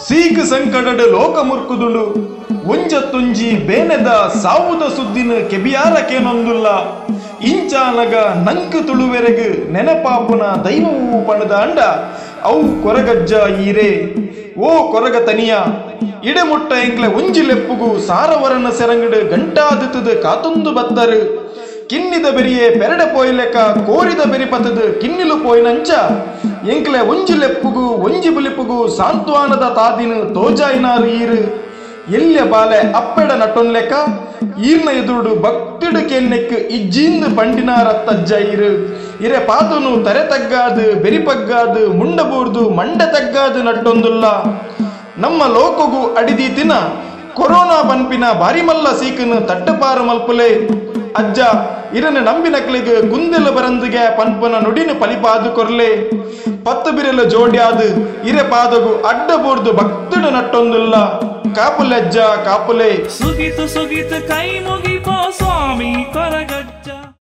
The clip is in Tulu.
ಸೀಕ್ ಸಂಕಟಡ್ ಲೋಕ ಮುರ್ಕುದುಂಡು. ಒಂಜತ್ತೊಂಜಿ ಬೇನೆದ ಸಾವುದ ಸುದ್ದಿನ ಕೆಬಿಯಾರ ಕೇನೊಂದುಲ್ಲ. ಇಂಚಾನಗ ನಂಕ್ ತುಳುವೆರೆಗ್ ನೆನಪಾಪುನ ದೈವವು ಪಣದಾಂಡ ಅವು ಕೊರಗಜ್ಜ ಈರೆ. ಓ ಕೊರಗ ತನಿಯ, ಇಡೆಮುಟ್ಟ ಎಂಕ್ಲೆ ಒಂಜಿ ಲೆಪ್ಪುಗು ಸಾರವರನ ಸೆರಂಗಡು ಗಂಟಾದಿತ್ತದು ಕಾತೊಂದು ಬತ್ತರು. ಕಿನ್ನಿದ ಬೆರಿಯೇ ಪೆರಡೆ ಪೋಯಿಲೆಕ ಕೋರಿದ ಬೆರಿ ಪತ್ತದು ಕಿನ್ನಿಲು ಪೋಯಿನಂಚ ಎಂಕ್ಲೆ ಒಂಜಿ ಲೆಪ್ಪುಗು ಒಂಜಿ ಬುಲಿಪುಗು ಸಾಂತ್ವಾನದ ತಾದಿನ ತೋಜಾಯಿನಾರು ಈರು. ಎಲ್ಯ ಬಾಲೆ ಅಪ್ಪೆಡ ನಟೊನ್ಲೆಕ ಈರ್ನ ಎದುರುಡು ಭಕ್ತಿಡು ಕೆನ್ನೆಕ್ ಇಜ್ಜಿಂದು ಪಂಡಿನಾರತ್ತಜ್ಜ ಈರು. ಇರೆ ಪಾದನು ತರೆ ತಗ್ಗಾದು ಬೆರಿಪಗ್ಗಾದು ಮುಂಡಬೂರ್ದು ಮಂಡೆ ತಗ್ಗಾದು ನಟ್ಟೊಂದುಲ್ಲ. ನಮ್ಮ ಲೋಕಗು ಅಡಿದೀತಿನ ಕೊರೋನಾ ಪನ್ಪಿನ ಬಾರಿಮಲ್ಲ ಸೀಕನು ತಟ್ಟಪಾರ ಮಲ್ಪುಲೆ. ಅಜ್ಜ ಇರನ ನಂಬಿನಕ್ಲಿಗ್ ಕುಂದೆಲು ಬರಂದಿಗೆ ಪನ್ಪನ ನುಡಿನ ಪಲಿಪಾದು ಕೊರ್ಲೆ. ಪತ್ತು ಬಿರಲು ಜೋಡ್ಯಾದು ಇರೆ ಪಾದಗು ಅಡ್ಡ ಬೋರ್ದು ಭಕ್ತಡು ನಟ್ಟೊಂದುಲ್ಲ. ಕಾಪುಲೆ ಅಜ್ಜ ಕಾಪುಲೆ. ಸುಗಿತು ಸುಗಿತು ಕೈ ಮುಗಿಪೋ.